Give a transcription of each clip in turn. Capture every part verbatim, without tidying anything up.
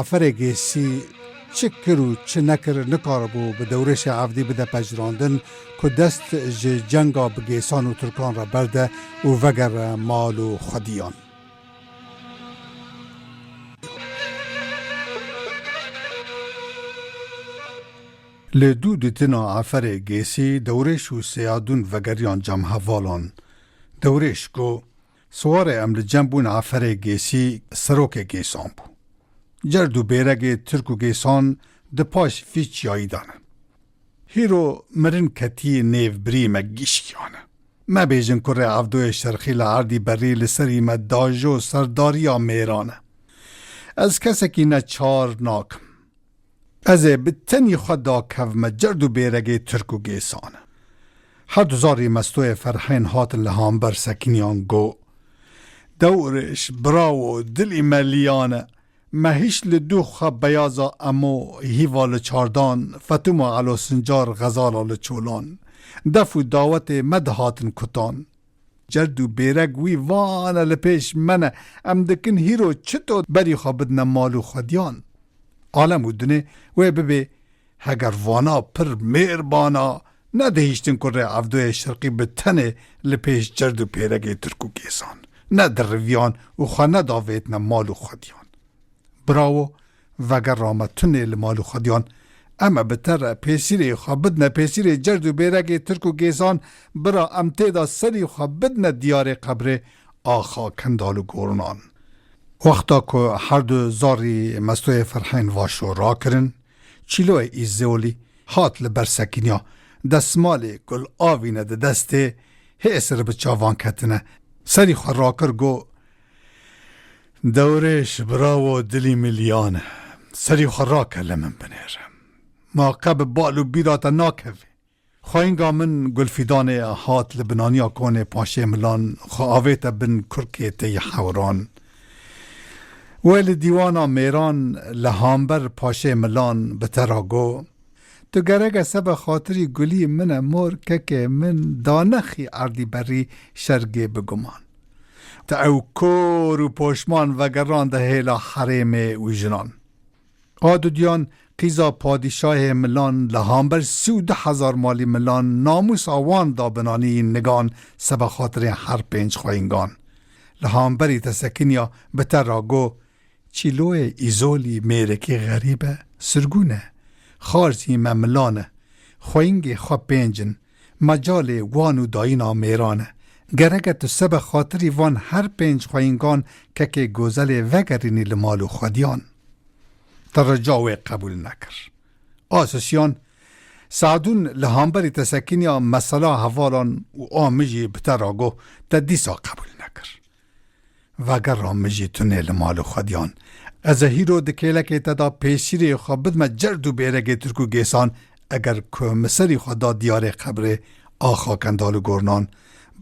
Eferê Gêsî çi kir û çi nekir, nikaribû bi Dewrêşê Evdî bide pejirandin ku dest ji cenga bi Gêsan û Tirkan re berde û vegere mal û xwediyan. Li dû dîtina Eferê Gêsî, Dewrêş û Seyadûn vegeriyan cem hevalan. Dewrêş got, Siwarê em li cem bûn Eferê Gêsî serokê Gêsan bû. Cerd û bêregê Tirk û Gêsan di paş vî çiyayî de ne. Hîro mirin ketiyê nêv birî me gişkiyan e. Mebêjin kurê Evdoyê Şerqî li erdî berî li serî me dajo serdariya mêran e. Ez kesekî neçar nakim. Ez ê bi tenî xwe dakevime cerd û bêregê Tirk û Gêsan e. Her du zarî Mestoyê Ferhên hatin li hamber sekiniyan got, Dewrêş, birawo, dilî me liyan e. Me hîş li dû xwe beyaza emo, hîva li çardan, fetûma elo sincar, xezala li çolan. Def û dawetê me dihatin kutan. Cerd û bêrek wî vane li pêş me ne. Em dikin hîro çito berî xwe bidine mal û xwediyan. Alem û dinê wê bibê heger vana pir mêrbana, nedihîştin kurê Evdoyê Şerqî bi tenê li pêş cerd û pêregê Tirk û Gêsan. Nediriviyan û xwe nedavêtine mal û xwediyan. Birawo, vegera me tunê li mal û xwediyan. Em e bi te re pêsîrê xwe bidine pêsîrê cerd û bêregê Tirk û Gêsan, bira em tê de serî xwe bidine diyarê qebrê axa Kendal û Gornan. Wexta ku her du zarî Mestoyê Ferhên vaşo rakirin, Çîloyê Îzolî hat li ber sekiniya, destmalê gul avîne di destê, hêsir bi çavan ketine. Serî xwe rakir got, Dewrêş, birawo, dilî min liyan e. Serî xwe rake li min binêre. Ma qe bi bal û bîra te nakeve. Xweyinga min Gulfîdanê hat li binaniya konê paşê milan xwe avête bin kurkê têyî hewran. Wê li dîwana mêran li hamber paşê milan bi te ra got, Tu gereke sebe xatirî gulî min e mor kekê min, danexî erdî berî şergê bi guman. Te ew kor û poşman vegerande hêla herêmê û jinan. A dudiyan qîza padîşahê milan li hamber sî û du hezar malî milan namûsa wan da binanî nigan sebe xatirê her pênc xweyingan. Li hamberî te sekiniya bi te ra got, Çîloyê Îzolî mêrekî xerîb e, sirgûn e. Xarzî me milan e. Xweyingê xwe pênc in. Mecalê wan û dayîna mêran e. Gereke tu sebe xatirî van her pênc xweyingan kekê Gozelê vegerînî li mal û xwediyan. Te rica wê qebûl nekir. A sisiyan, Sadûn li hamberî te sekiniya mesela hevalan û a min jî bi te ra got, te dîsa qebûl nekir. Vegera min jî tunê li mal û xwediyan. Ez ê hîro di kêlekê te de pêsîrê xwe bidime cerd û bêregê Tirk û Gêsan, eger ku min serî xwe da diyarê qebrê axa Kendal û Gornan,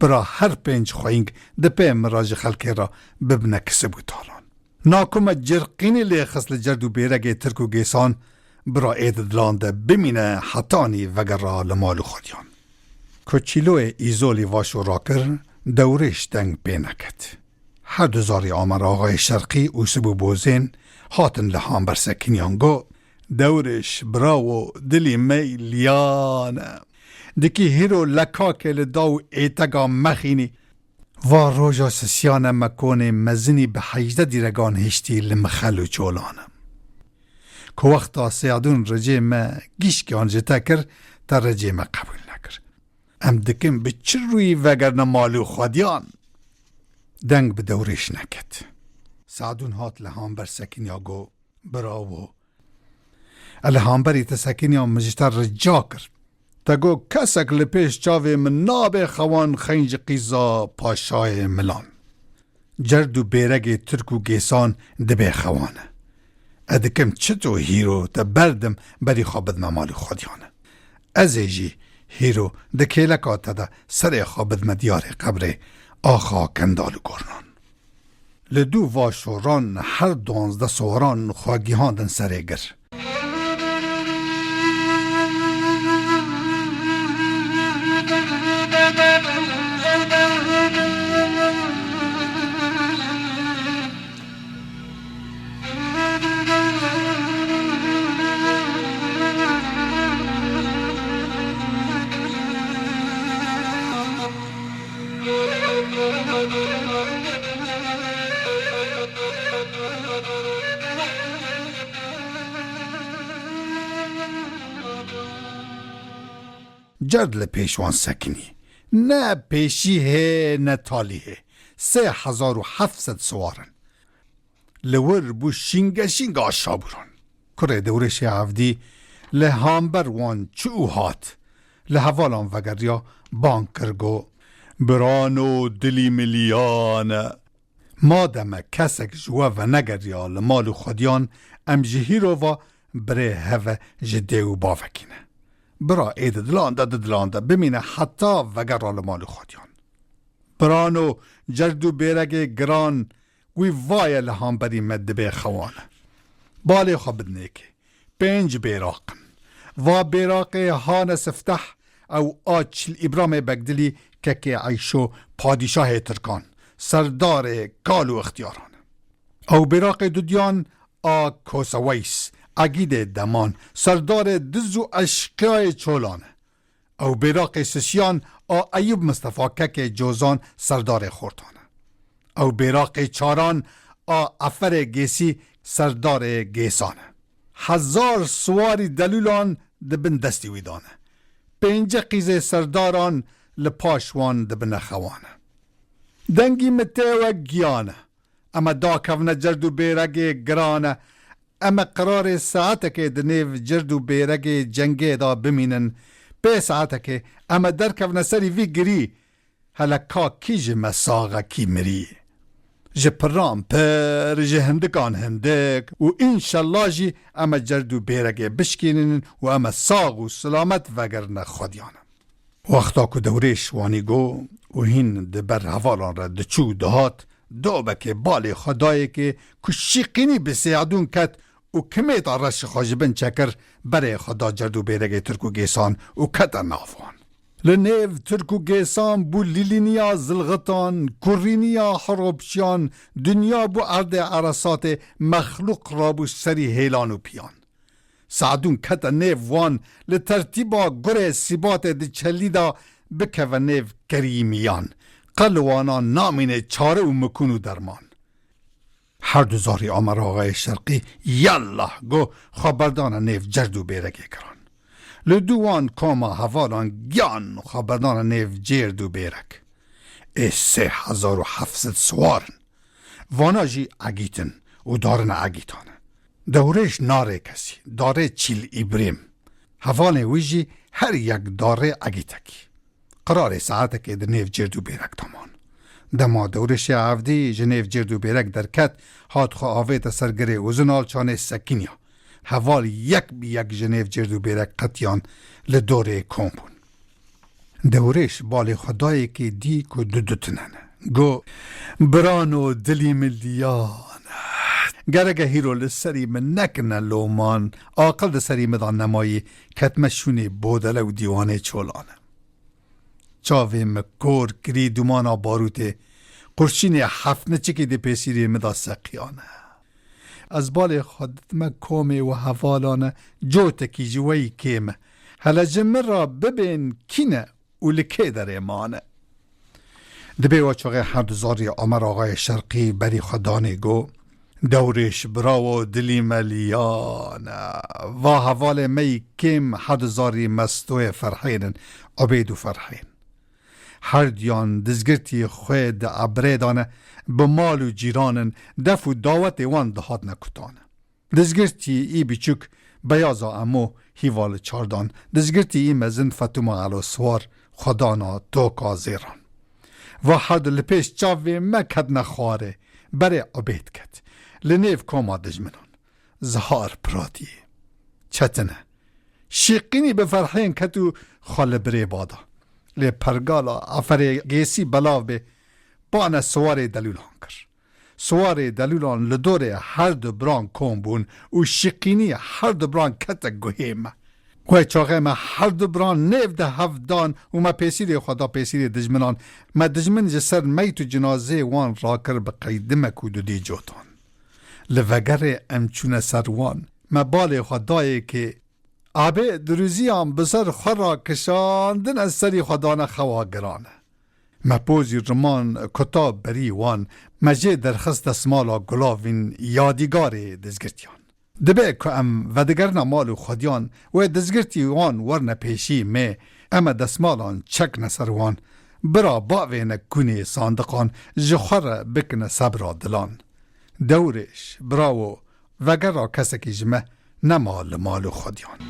bira her pênc xweying di pê min re ji xelkê re bibine kisib û talan. Naku me cirqînî lê xist li cerd û bêregê Tirk û Gêsan, bira ê di dilan de bimîne hetanî vegera li mal û xwediyan. Ku Çîloyê Îzolî vaşo rakir, Dewrêş deng pê neket. Her du zarî Amer Axayê Şerqî û Sibû Bozên hatin li hamber sekiniyan got, Dewrêş, birawo, dilî me liyan e. Dikî hîro lekakê li daw êtega mexînî. Va roja sisiyane me konê mezinî bi hejdeh dîregan hiştî li mixel û çolan e. Ku wexta Seyadûn ricê me gişkiyan ji te kir, te ricê me qebûl nekir. Em dikin bi çi rûyî vegerine mal û xwediyan? Deng bi Dewrêş neket. Sadûn hat li hamber sekiniya got, Birawo. Ez li hamberî te sekiniya min ji te rica kir. Te got kesek li pêş çavê min nabe xewan xeyn ji qîza paşayê milan. Cerd û bêregê Tirk û Gêsan dibê xewan e. Ez dikim çito hîro te berdim berî xwe bidime mal û xwediyan e. Ez ê jî hîro di kêleka te de serê xwe bidime diyarê qebrê axa Kendal û Gornan. Li dû va şoran her duwazdeh soran xwe gihandin serê gir. Cerd li pêş wan sekinî. Ne pêşî hê, ne talî hê. Sê hezar û heft sed siwar in. Li wir bû şînge şînga şabûran. Kurê Dewrêşê Evdî li hamber wan çû û hat. Li hevalan vegeriya, bang kir, got: "Birano dilî miliyan e. Mademe kesek ji we venegeriya li mal û xwediyan, em ji hîro ve birê heve ji dê û bavekî ne. Bira ê di dilan de, di dilan de bimîne heta vegera li mal û xwediyan. Birano, cerd û bêregê giran wî vaye li hamberî me dibê xewan e. Balê xwe bidinêkê. Pênc bêraq in. Va bêraqê hane sifteh, ew a Çil Îbramê Begdilî, kekê Eyşo, padîşahê Tirkan, serdarê kal û ixtiyaran e. Ew bêraqê dudiyan a Koseweys, Egîdê Deman, serdarê diz û eşqiyayê çolan e. Ew bêraqê sisiyan a Eyûb Mistefa, kekê Cozan, serdarê Xortan e. Ew bêraqê çaran a Eferê Gêsî, serdarê Gêsan e. Hezar siwarî delûlan di bin destî wî de ne. Pênce qîzê serdaran li paş wan dibine xewan e. Dengî min tê we giyan e. Eme dakevne cerd û bêregê giran e. Eme qirarê saetekê di nêv cerd û bêregê cengê de bimînin. Pê saetekê eme derkevne serî vî girî. Hele ka kî ji me sax e, kî mirî. Ji piran pir, ji hindikan hindik û înşellah jî eme cerd û bêregê bişkînin û eme sax û silamet vegerine xwediyan e." Wexta ku Dewrêş wanî got û hîn di ber hevalan re diçû û dihat, dobekê balê xwe dayê kê ku şîqînî bi sêadûn ket û kimêta reşê xwe ji bin çekir, berê xwe da cerd û bêregê Tirk û Gêsan û kete nav wan. Li nêv Tirk û Gêsan bû lîlîniya zilxitan, kurîniya hiropçiyan, dinya bû erdê eresatê, mexlûq rabû serî hêlan û piyan. Sadûn kete nêv wan, li tertîba gurê sîbatê di çelî de bikeve nêv kerîmiyan. Qe li wana namîne çare û mikûn û derman. Her du zarî Amer Axayê Şerqî, yallah, got, xwe berdane nêv cerd û bêregê giran. Li dû wan koma hevalan giyan xwe berdane nêv cêrd û bêrek. Ê sê hezar û heft sed siwar in. Vana jî egît in û darine egîtan e. Dewrêş narê kesî, darê Çîl Îbrîm. Hevalên wî jî her yek darê egîtekî. Qirarê saetekê di nêv cêrd û bêrek de man. Dema Dewrêşê Evdî ji nêv cêrd û bêrek derket, hat xwe avête ser girê Uzun Alçanê sekiniya. Heval yek bi yek ji nêv cêrd û bêrek qetiyan, li dorê kom bûn. Dewrêş balê xwe dayê kê dî ku du du tine ne. Got, "Birano dilî min liyan. Gereke hîro li serî min nekine loman, aqil di serî min de nemayî, ketme şûnê bodele û dîwanê çolan e. Çavê min kor kirî dumana barûtê, qurşînê heft niçikî di pêsîrê min de seqiyane. Ez balê xwe didime komê we hevalane, cotekî ji we yî kêm e. Hele ji min re bibên kî ne û li kê derê mane?" Dibê we çaxê her du zarî Amer Axayê Şerqî berî xwe danê got, "Dewrêş birawo dilî me liyan e. Va hevalê me yî kêm her du zarî Mestoyê Ferhên in, Ubêd û Ferhên. Her diyan dizgirtî xwe di ebrê dane, bi mal û cîran in, def û dawetê wan dihatine kutane. Dizgirtî î biçûk Beyaza Emo hîva li çar dan, dizgirtî î mezin Fetûma Elo Siwar xwe dana toka zêran. Va her du li pêş çavê me ketine xwarê, berê Ubêd ket. Li nêv koma dijminan. Zihar piratî. Çetin e. Şîqînî bi Ferhên ket û xwe li birê bada. Lê pergala Eferê Gêsî belav bê, bane siwarê delûlan kir. Siwarê delûlan li dorê her du biran kom bûn û şîqînî her du biran kete guhê me. Wê çaxê me her du biran nêv de hev dan û me pêsîrê xwe da pêsîrê dijminan. Me dijmin ji ser meyt û cinazeyê wan rakir bi qeydimek û dudî cotan. Li vegerê em çûne ser wan. Me balê xwe dayê kê abê dirûziyan bi ser xwe re kişandine, serî xwe dane xewa giran e. Me pozî riman kuta berî wan, me jê derxist desmala gulavîn yadîgarê dizgirtiyan. Dibê ku em vedigerine mal û xwediyan, wê dizgirtî wan werine pêşî me, Em e desmalan çekne ser wan, bira bavêne kunê sandiqan, ji xwe re bikine sebra dilan. Dewrêş, bravo, vegera kesekî ji me nema li mal û xwediyan.